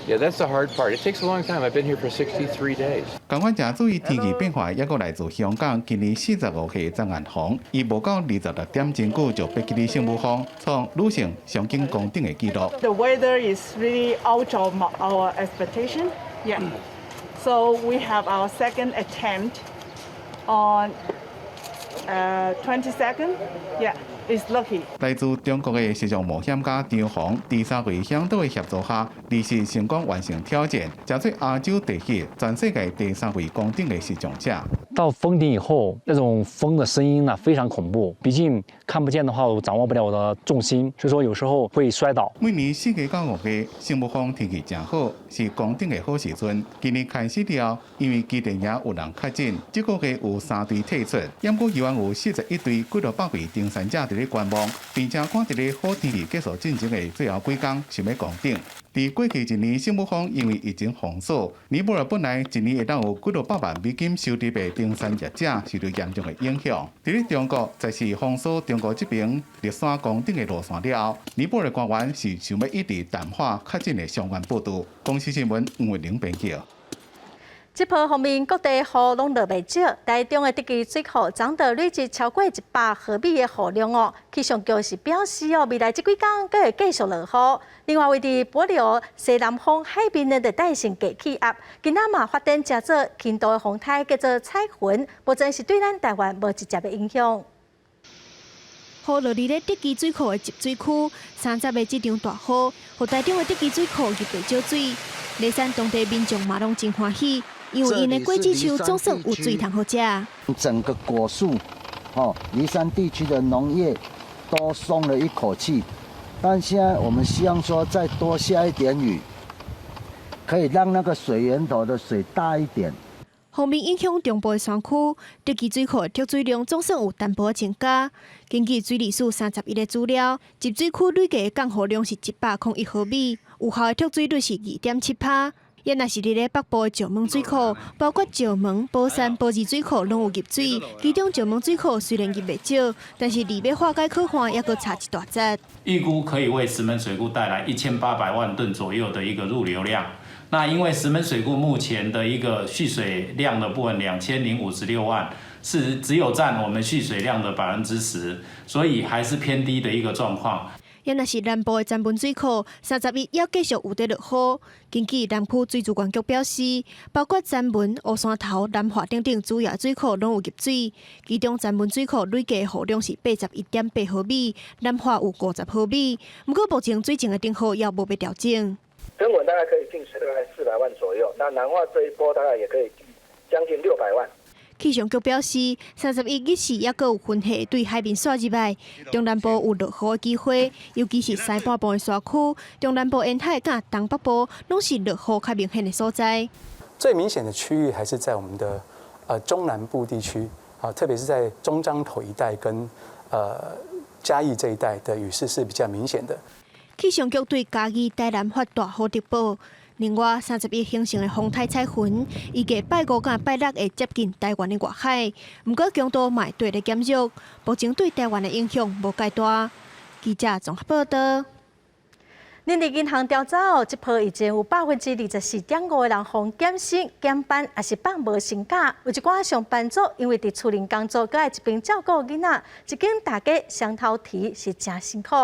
Yeah, that's the hard part. It takes a long time. I've been here for 63 days. 仝款誠注意天氣變化，抑閣來自香港，今年45歲張雁紅，伊無夠26點鐘久就爬去聖母峰，創女性上緊攻頂的紀錄。 The weather is really out of our expectation. Yeah. So we have our second attempt on 22nd. Yeah, it's lucky. 來自中國的時尚冒險家張紅，佇三位嚮導的協助下，二四成功完成挑戰，成做亞洲第一、全世界第三位攻頂的時尚者。到峰頂以後，那種風的聲音呢，非常恐怖。畢竟看不見的話，我掌握不了我的重心，所以說有時候會摔倒。每年4月到5月，聖母峰天氣誠好，是攻頂的好時陣。今年開始了，因為基地營有人確診，這個月有三隊退出，毋過猶原有41隊幾落百位登山者佇咧觀望，並且趕佇咧好天氣結束進前的最後幾工想欲攻頂。佇過去一年，聖母峰因為疫情封鎖，尼泊爾本來一年會當有幾落百萬美金收入的登山業者受到嚴重的影響。佇咧中國再次封鎖中國這邊獵山攻頂的路線了後，尼泊爾官員是想欲一直淡化確診的相關報導。公視新聞吳慧玲編輯。這波鋒面各地雨攏落袂少，台中的竹崎水庫昨昏累積超過100毫米的雨量哦。氣象局是表示哦，未來這幾工閣會繼續落雨。另外，位佇帛琉西南方海邊的熱帶性低氣壓，今仔嘛發展成做輕度的風颱，叫做彩雲，目前是對咱台灣無直接的影響。雨落佇咧竹崎水庫的集水區，30日這場大雨，予台中的竹崎水庫入袂少水。梨山當地民眾嘛攏真歡喜。因為𪜶的果子樹總算有水通予食。整個果樹，哦，梨山地區的農業都鬆了一口氣。但現在我們希望說再多下一點雨，可以讓那個水源頭的水大一點。鋒面影響中部的山區，竹崎水庫的蓄水量總算有淡薄增加。根據水利署31的資料，集水區累計降雨量是101毫米，有效的蓄水率是2.7%。也若是佇咧北部的石門水庫，包括石門、寶山、寶二水庫攏有入水。其中石門水庫雖然入袂少，但是離欲化解渴旱猶閣差一大截。預估可以為石門水庫帶來1800萬噸左右的一個入流量。那因為石門水庫目前的一個蓄水量的部分2056萬，是只有佔我們蓄水量的10%，所以還是偏低的一個狀況。也若是南部的曾文水庫，31也繼續有佇落雨。根據南區水資源局表示，包括曾文、烏山頭、南華等等主要水庫攏有入水。其中曾文水庫累計雨量是81.8毫米，南華有50毫米。毋過目前水情的燈號猶無欲調整。曾文大概可以進水大概400萬左右，那南華這一波大概也可以將近600萬。氣象局表示，31日時猶閣有雲系對海面紲入來，中南部有落雨的機會，尤其是西半部的山區、中南部沿海佮東北部，攏是落雨較明顯的所在。最明顯的區域還是在我們的中南部地區啊，特別是在中彰投一帶跟嘉義這一帶的雨勢是比較明顯的。氣象局對嘉義、台南發大雨特報。另外，31形成的風颱彩雲，預計拜五佮拜六會接近台灣的外海，毋過強度嘛會綴咧減弱，目前對台灣的影響無蓋大。記者綜合報道。人力銀行調查哦，這波疫情有24.5%的人予減薪、減班，抑是放無薪假。有一寡上班族因為佇厝裡工作，閣愛一邊照顧囡仔，一間大家雙頭提是誠辛苦。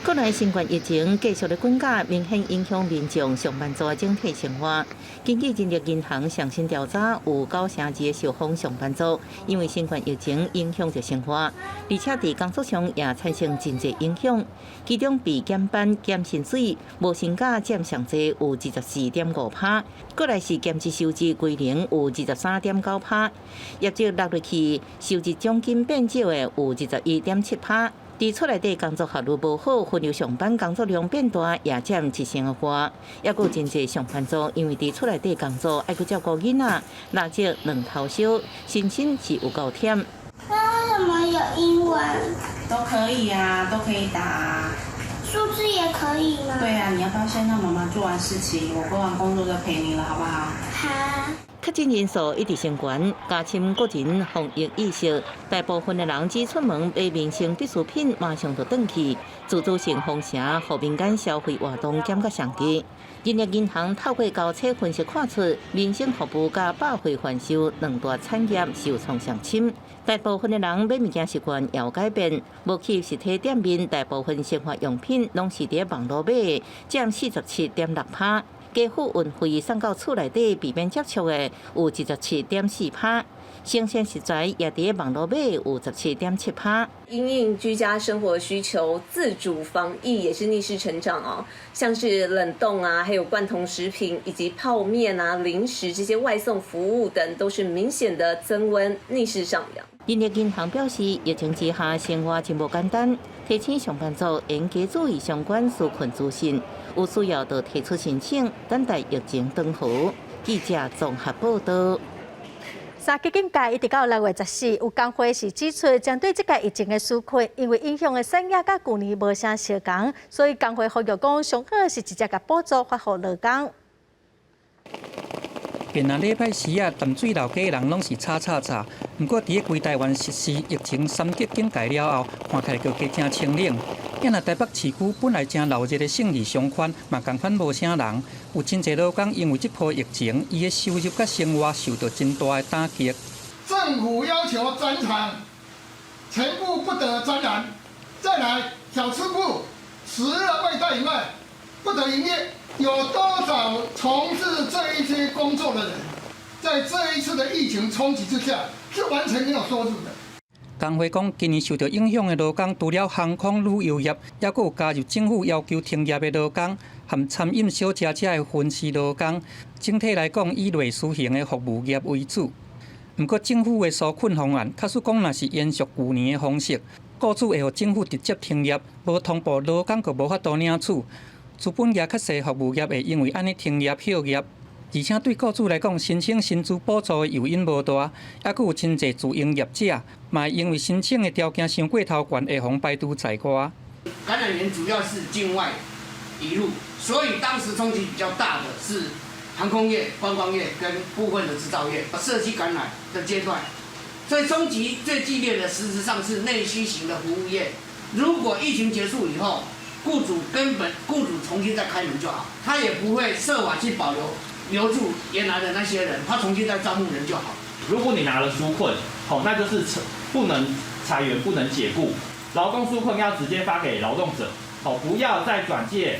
國內新冠疫情繼續咧滾價，明顯影響民眾上班族的整體生活。根據人力銀行上新調查，有9成2的受訪上班族因為新冠疫情影響著生活，而且佇工作上也產生真濟影響。其中被減班、減薪水、無薪假佔上濟有24.5%，過來是兼職收入歸零有23.9%，業績落落去，收入獎金變少的有21.7%。佇厝內底工作效率無好，分流上班工作量變大，也佔一成外。抑閣有真濟上班族因為佇厝內底工作，愛閣照顧囡仔，蠟燭兩頭燒，身心是有夠忝。那為什麼有英文？都可以啊，都可以打。數字也可以嗎？對啊，你要不要先讓媽媽做完事情？我過完工作就陪你了，好不好？好。確診人數一直升懸，加深國人防疫意識。大部分的人只出門買民生必需品，馬上就轉去。自主性封城，予民間消費活動減甲上低。人力銀行透過交叉分析看出，民生服務佮百貨販售兩大產業受創上深。大部分的人買物件習慣也有改變，無去實體店面，大部分生活用品攏是佇網路買，佔47.6%。加付運費送到厝內底，避免接觸的有27.4%，生鮮食材也佇網路買有17.7%。因應居家生活需求，自主防疫也是逆勢成長哦。像是冷凍啊，還有罐頭食品以及泡麵啊、零食這些外送服務等，都是明顯的增溫，逆勢上揚。人力銀行表示，疫情之下生活真無簡單，提醒上班族應該注意相關紓困資訊，有需要就提出申請，等待疫情轉好。記者綜合報道。三級警戒一直到6月14，有工會是指出，針對這個疫情的紓困，因為影響的產業佮舊年無啥相仝，所以工會呼籲講，上好是直接共補助發予勞工。近兩禮拜時啊，淡水老街人攏是吵吵吵。毋過，佇咧規台灣實施疫情三級警戒了後，看起來閣加誠清冷。啊若台北市區本來誠鬧熱的信義商圈，嘛仝款無啥人。有真濟勞工因為這波疫情，伊的收入佮生活受到真大的打擊。政府要求展場全部不得展覽，再來小吃部除了外帶以外不得營業。有多少從事這一些工作的人，在這一次的疫情衝擊之下，是完全沒有收入的。工會講，今年受到影響的勞工，除了航空旅遊業，抑閣有加入政府要求停業的勞工，和餐飲小食者的臨時勞工。整體來講，以類似型的服務業為主。毋過，政府的紓困方案，假使講若是延續舊年的方式，僱主會予政府直接停業，無通報勞工，就無法度領取。資本業較細，服務業會因為按呢停業歇業，而且對僱主來講，申請薪資補助的誘因無大，抑閣有真濟自營業者，嘛會因為申請的條件傷過頭懸，會予排除在外。感染源主要是境外移入，所以當時衝擊比較大的是航空業、觀光業跟部分的製造業，社區感染的階段，所以衝擊最劇烈的，實質上是內需型的服務業。如果疫情結束以後，雇主根本雇主重新再開門就好，他也不會設法去保留留住原來的那些人，他重新再招募人就好。如果你拿了紓困，好，那就是不能裁員、不能解雇，勞工紓困要直接發給勞動者，好，不要再轉介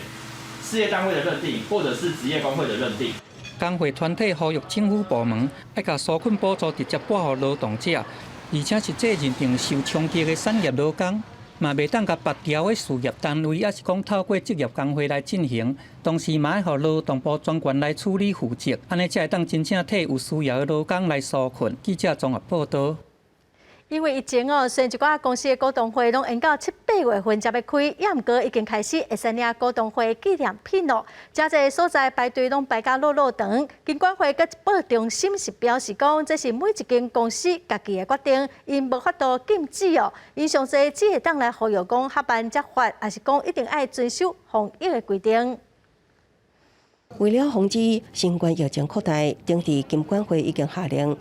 事業單位的認定或者是職業工會的認定。工會團體呼籲政府部門愛共紓困補助直接撥予勞動者，而且是這認定受衝擊的產業勞工。嘛袂當共拔調的事業單位，抑是講透過職業工會來進行，同時嘛愛予勞動部專權來處理負責，按呢才會當真正替有需要的勞工來紓困。記者綜合報道。因為疫情哦，雖然一寡公司的股東會攏延到七八月份才欲開，也毋過已經開始會使領股東會紀念品咯。誠濟所在排隊攏排甲落落長。金管會佮疾報中心是表示講，這是每一間公司家己的決定，𪜶無法度禁止哦。𪜶上濟只會當來呼籲講較慢才發，抑是講一定愛遵守防疫的規定。為了防止新冠疫情擴大，頂日金管會已經下令，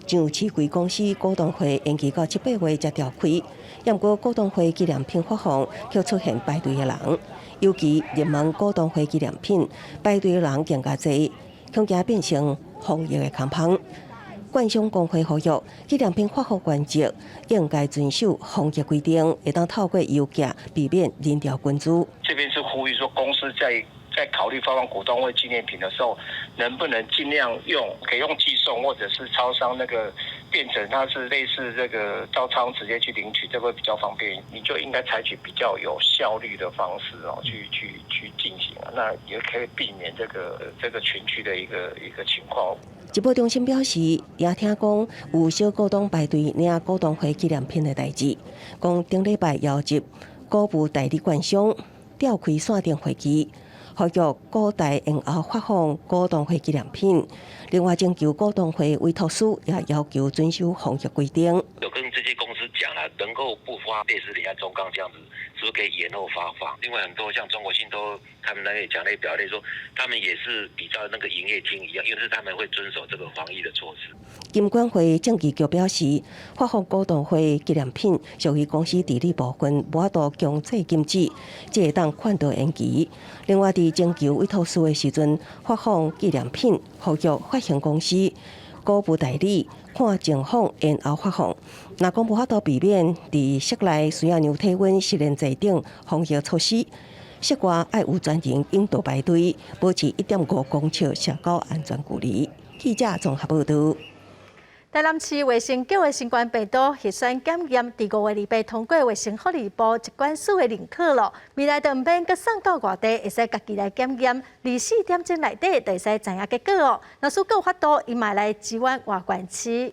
上市櫃公司股東會延期到七八月才召開。毋過股東會紀念品發放卻出現排隊的人，尤其熱門股東會紀念品排隊的人更加濟，恐驚變成防疫的空縫。券商公會呼籲紀念品發放原則應該遵守防疫規定，會當透過郵寄避免人潮群聚。這邊是呼籲說，公司在考慮發放股東會紀念品的時候，能不能盡量用可以用寄送，或者是超商那個變成它是類似這個到超商直接去領取，這會比較方便。你就應該採取比較有效率的方式哦，去進行啊，那也可以避免這個群聚的一個情況。疾報中心表示，也聽講有小股東排隊領股東會紀念品的代誌，講頂禮拜邀集股務代理券商調開線頂會議，呼籲股代延後發放股東會紀念品。另外，徵求股東會委託書也要求遵守防疫規定。有跟這些公司講了，能夠不發類似人家中鋼這樣子，是不是可以延後發放？另外，很多像中國信託，他們那裡講那表列說，他們也是比照那個營業廳一樣，因為是他們會遵守這個防疫的措施。金管會證券局表示，發放股東會紀念品屬於公司治理部分，無法度強制禁止，只會當勸導延期。另外，佇徵求委託書的時陣，發放紀念品，呼籲發行公司、股務代理看情況延後發放。若講無法度避免，佇室內需要量體溫、實聯制等防疫措施，室外愛有專人引導排隊，保持1.5公尺社交安全距離。記者綜合報道。台南市衛生局的新冠病毒核酸檢驗，佇5月28通過衛生福利部疾管署的認可咯。未來就毋免閣送到外地，會使家己來檢驗，24點鐘內底就會使知影結果哦。若是閣有法度，伊嘛來支援外縣市。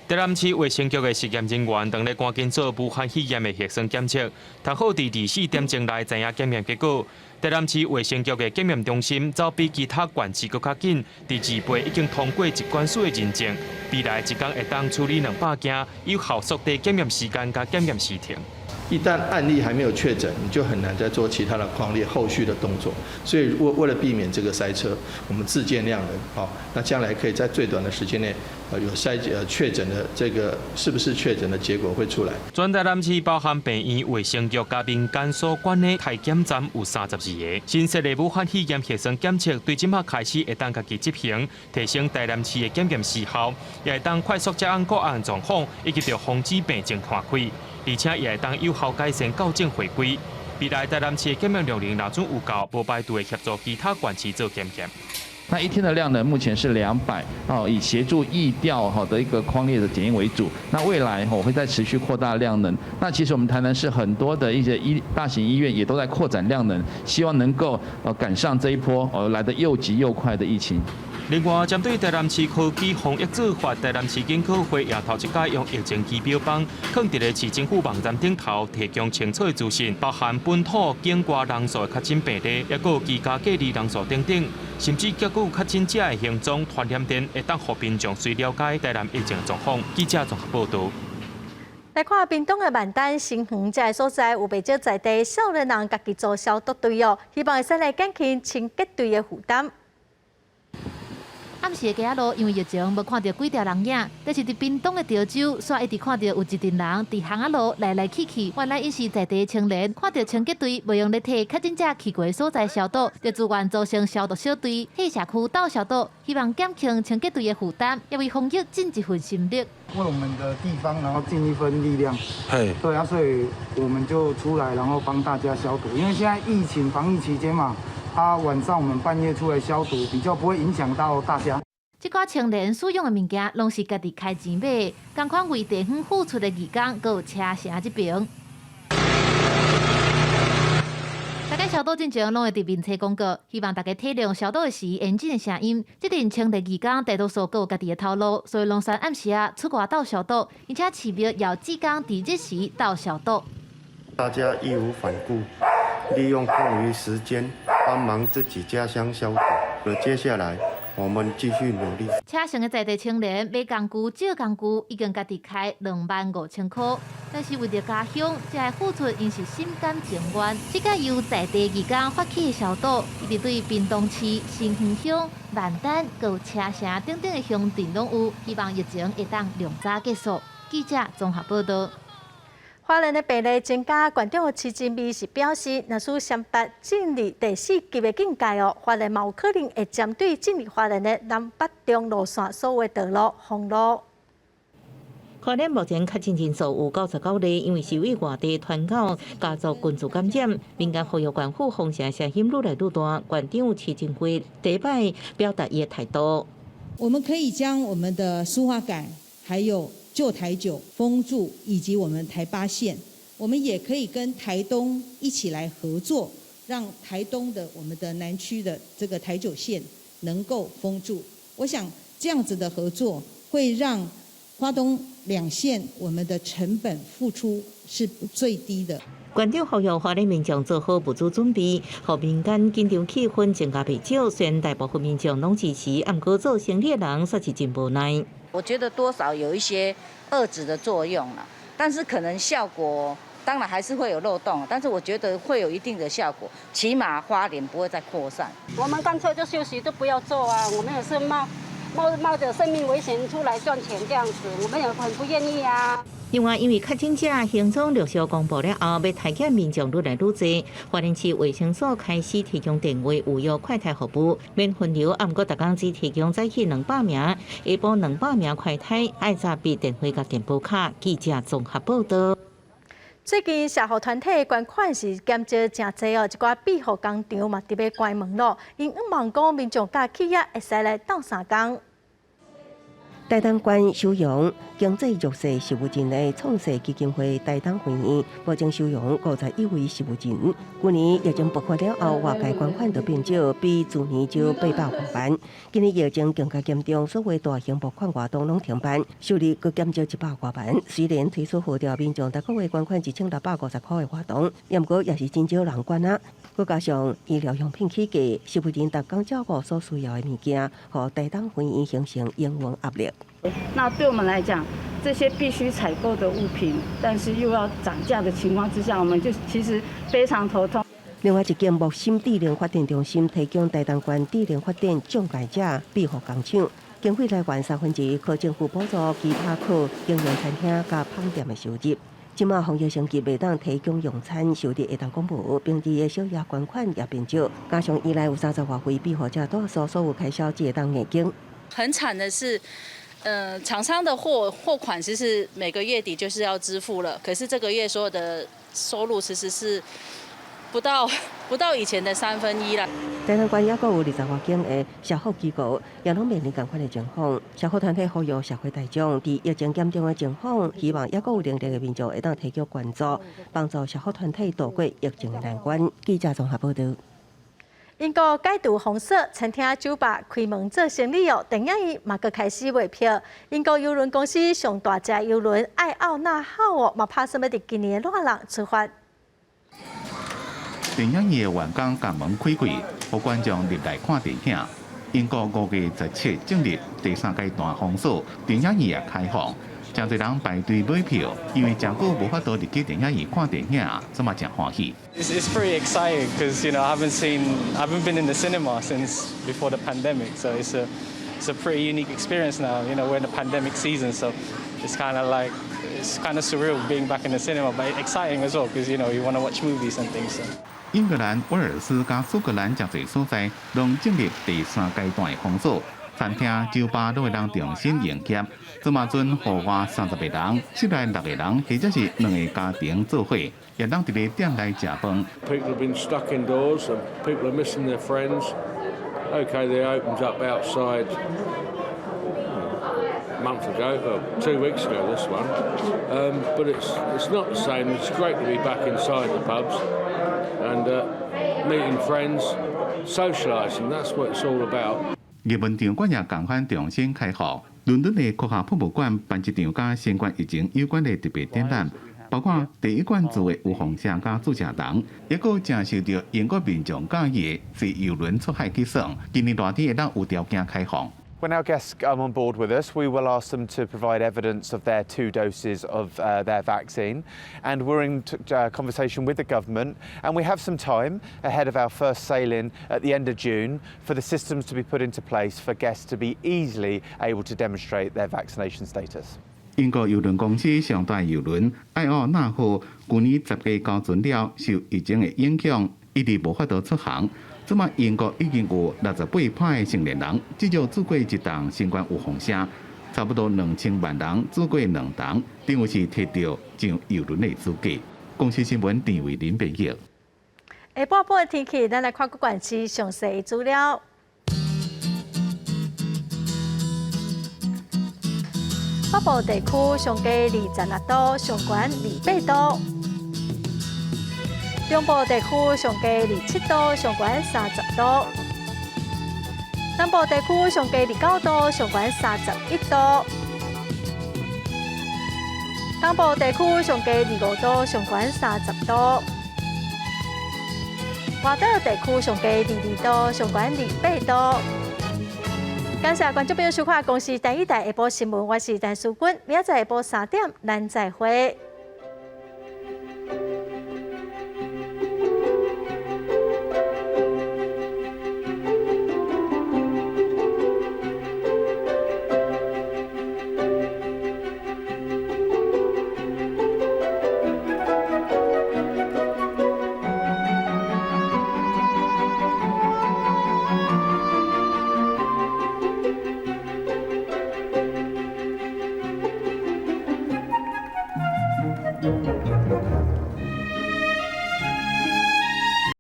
台南市衛生局的實驗人員當咧趕緊做武漢肺炎的核酸檢測，通好佇24點鐘內知影檢驗結果。台南市衛生局的檢驗中心走比其他縣市閣較緊，佇2月已經通過疾管署的認證，未來一工會當處理200件，有效縮短檢驗時間佮檢驗時程。一旦案例還沒有確診，你就很難再做其他的匡列後續的動作。所以為了避免這個塞車，我們自建量能，好，那將來可以在最短的時間內，有篩確診的這個是不是確診的結果會出來。全台南市包含病院、衛生局佮民間所管的篩檢站有32個。新設的武漢肺炎核酸檢測對這馬開始會當家己執行，提升台南市的檢驗時效，也會當快速掌握個案狀況，以及著防止病情傳開。而且也會當有效改善校正回歸。未來台南市的檢驗量能若準有夠，無排除會協助其他縣市做檢驗。那一天的量呢，目前是200哦，以協助疫調哈的一個匡列的檢驗為主。那未來我會再持續擴大量能。那其實我們台南市很多的一些大型醫院也都在擴展量能，希望能夠趕上這一波來得又急又快的疫情。另外，針對台南市科技防疫做法，台南市檢考會也頭一擺用疫情儀表板，囥佇咧市政府網站頂頭，提供清楚的資訊，包含本土境外人數的確診病例，抑閣有居家隔離人數等等，甚至結果確診者的行蹤、傳染鏈，會當予民眾隨了解台南疫情狀況。記者綜合報導。來看屏東的萬丹新園這个所在，有袂少在地少年人家己組消毒隊哦，希望會使來減輕清潔隊的負擔。暗時的街仔路，因為疫情無看著幾條人影，但是佇屏東的潮州，煞一直看著有一陣人佇巷仔路來來去去。原來𪜶是在地青年，看著清潔隊無閒咧替確診者去過的所在消毒，就自願組成消毒小隊，替社區鬥消毒，希望減輕清潔隊的負擔，也為防疫盡一份心力。為我們的地方，然後盡一份力量。對啊，所以我們就出來，然後幫大家消毒。因為現在疫情防疫期間嘛。啊，晚上我們半夜出來消毒，比較不會影響到大家。這寡青年使用的物件，攏是家己開錢買，仝款為地方付出的義工，閣有車城這爿。大家消消毒進前攏會佇面冊廣告，希望大家體諒消毒的時引擎的聲音。這陣清潔義工大多數閣有家己的頭路，所以攏選暗時仔出外鬥消毒，而且市民也志工佇日時鬥消毒。大家義無反顧，利用空餘時間幫忙自己家鄉消毒。接下來，我們繼續努力。車城的在地青年買工具、借工具，已經家己開25,000塊。但是為著家鄉，這个付出𪜶是心甘情願。這個由在地義工發起的消毒，一直對屏東市、新興鄉、萬丹、閣有車城等等的鄉鎮攏有，希望疫情會當量早結束。記者綜合報道。花蓮的病例增加，縣長徐金美是表示，若是雙北進入第四級的警戒哦，花蓮嘛有可能會針對進入花蓮的南北中路線所有道路封路。花蓮目前確診人數有99例，因為是為外地團購家族群聚感染，民間呼籲縣府封城聲音愈來愈大。縣長徐金輝第一擺表達伊的態度。我們可以將我們的蘇花改還有舊台九封住，以及我們台八線，我們也可以跟台東一起來合作，讓台東的我們的南區的這個台九線能夠封住。我想這樣子的合作會讓花東兩線我們的成本付出是最低的。縣長呼籲花蓮民眾做好物資準備，予民間緊張氣氛增加袂少。雖然大部分民眾攏支持，毋過做生意的人煞是真無奈。我覺得多少有一些遏止的作用啦，但是可能效果當然還是會有漏洞，但是我覺得會有一定的效果，起碼花蓮不會再擴散。我們乾脆就休息，都不要做啊！我們也是冒着生命危險出來賺錢這樣子，我們也很不願意啊。另外，因為確診者行蹤陸續公布了後，欲篩檢民眾愈來愈濟。花蓮市衛生所開始提供電話預約快篩服務，免分流，毋過逐工只提供早起200名，下晡200名快篩，愛查筆電話佮健保卡。記者綜合報道。最近社福團體捐款是減少誠濟哦，一寡庇護工場嘛佇欲關門囉。𪜶向望講民眾佮企業會使來鬥相共。台東縣收容經濟弱勢植物人的創世基金會台東分院，目前收容51位植物人。去年疫情爆發了後，外界捐款就變少，比去年少800多萬。今年疫情更加嚴重，所有大型募款活動攏停辦，收入閣減少100外萬。雖然推出號召民眾逐個月捐款1650塊的活動，毋過也是真少人捐啊。閣加上醫療用品起價，植物人逐工照顧所需要的物件，予台東分院形成營運壓力。那對我們來講，這些必須採購的物品，但是又要漲價的情況之下，我們就其實非常頭痛。另外一間木心智能發展中心提供台東縣智能發展障礙者庇護工廠，經費來源1/3靠政府補助，其他靠經營餐廳佮芳店的收入。這馬防疫升級袂當提供用餐，收入會當講無，平日的小額捐款也變少，加上依賴有30外位庇護者，多數所有開銷只會當硬撐。很慘的是，廠商的貨款其實每個月底就是要支付了，可是這個月所有的收入其實是不到以前的1/3啦。台東縣抑閣有20外間的社福機構，也攏面臨仝款的情況。社福團體呼籲社會大眾，佇疫情嚴重的情況，希望抑閣有能力的民眾會當提供捐助，幫助社福團體渡過疫情的難關。記者綜合報道。英國解除封鎖，餐廳酒吧開門做生意哦，電影院嘛閣開始賣票。英國郵輪公司上大隻郵輪愛奧納號哦，嘛拍算欲佇今年的熱人出發。電影院的員工共門開開，予觀眾入來看電影。英國5月17進入第三階段封鎖，電影院也開放，誠濟人排隊買票，因為誠久無法度入去電影院看電影，這馬誠歡喜。 It's pretty exciting because I haven't been in the cinema since before the pandemic, so it's a pretty unique experience now. We're in the pandemic season, so it's kind of surreal being back in the cinema, but exciting as well because you want to watch movies and things. So. 英格蘭、威爾斯佮蘇格蘭誠濟所在，攏進入第三階段的封鎖，餐廳、酒吧攏會當重新營業。這馬準戶外30個人，室內六個人，或者是兩個家庭做伙，會當佇咧店內食飯。 People have been stuck indoors and people are missing their friends. Okay, they opened up outside a month ago, well, 2 weeks ago, this one, but it's not the same. It's great to be back inside the pubs, and Meeting friends, socialising. That's what it's all about. 藝文場館也仝款重新開放。倫敦的國家博物館辦一場佮新冠疫情有關的特別展覽，包括第一館做的預防針佮注射筒，抑閣誠受著英國民眾佮意的坐郵輪出海去耍。今年熱天會當有條件開放。 When our guests come on board with us, we will ask them to provide evidence of their two doses of their vaccine. And we're in conversation with the government, and we have some time ahead of our first sailing at the end of June for the systems to be put into place for guests to be easily able to demonstrate their vaccination status. 英國郵輪公司上大郵輪愛奧納號，舊年10月交船了，受疫情的影響，一直無法度出航。這馬英國已經有68%的成年人至少注過一針新冠預防針，差不多2000萬人注過兩針，等於是提著上郵輪的資格。公視新聞陳慧琳編譯。下半晡的天氣，咱來看各縣市詳細資料。北部地區上低26度，上懸28度。中部地區上低27度，上懸30度；南部地區上低29度，上懸31度；東部地區上低25度，上懸30度；外島地區上低22度，上懸28度。感謝觀眾朋友收看《公視第一台下晡新聞》，我是陳淑君，明仔載下晡3點，咱再會。